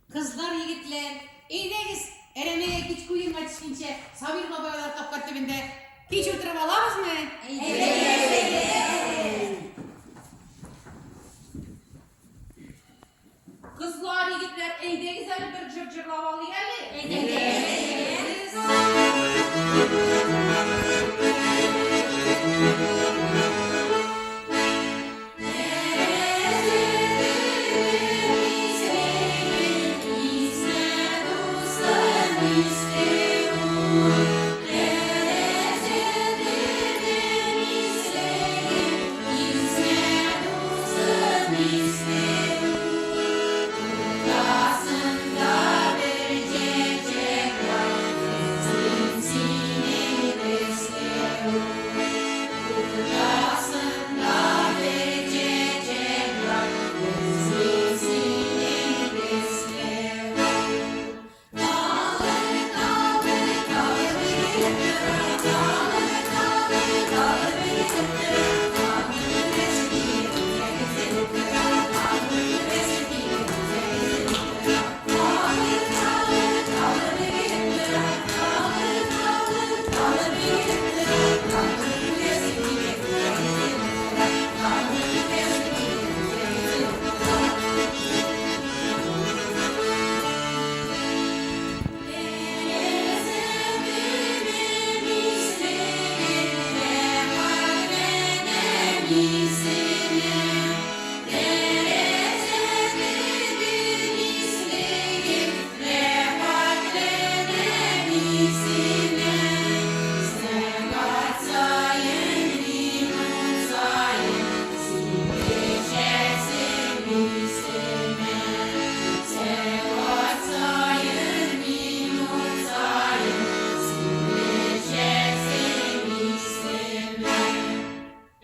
Кызлар, егетләр, әйдәгез, әрәмәгә кичке уенга төшкәнчә Сабир бабайлар капка төбендә кич утырып алабызмы? Кызлар, егетләр, әйдәгез әле бер җыр җырлап алыйк әле.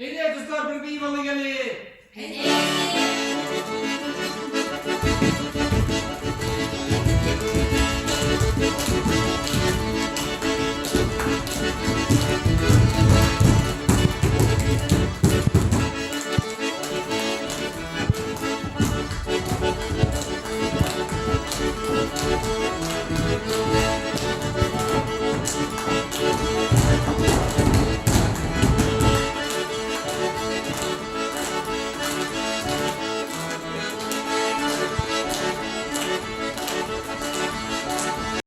Әйдә, дуслар, бер биеп алыйк әле.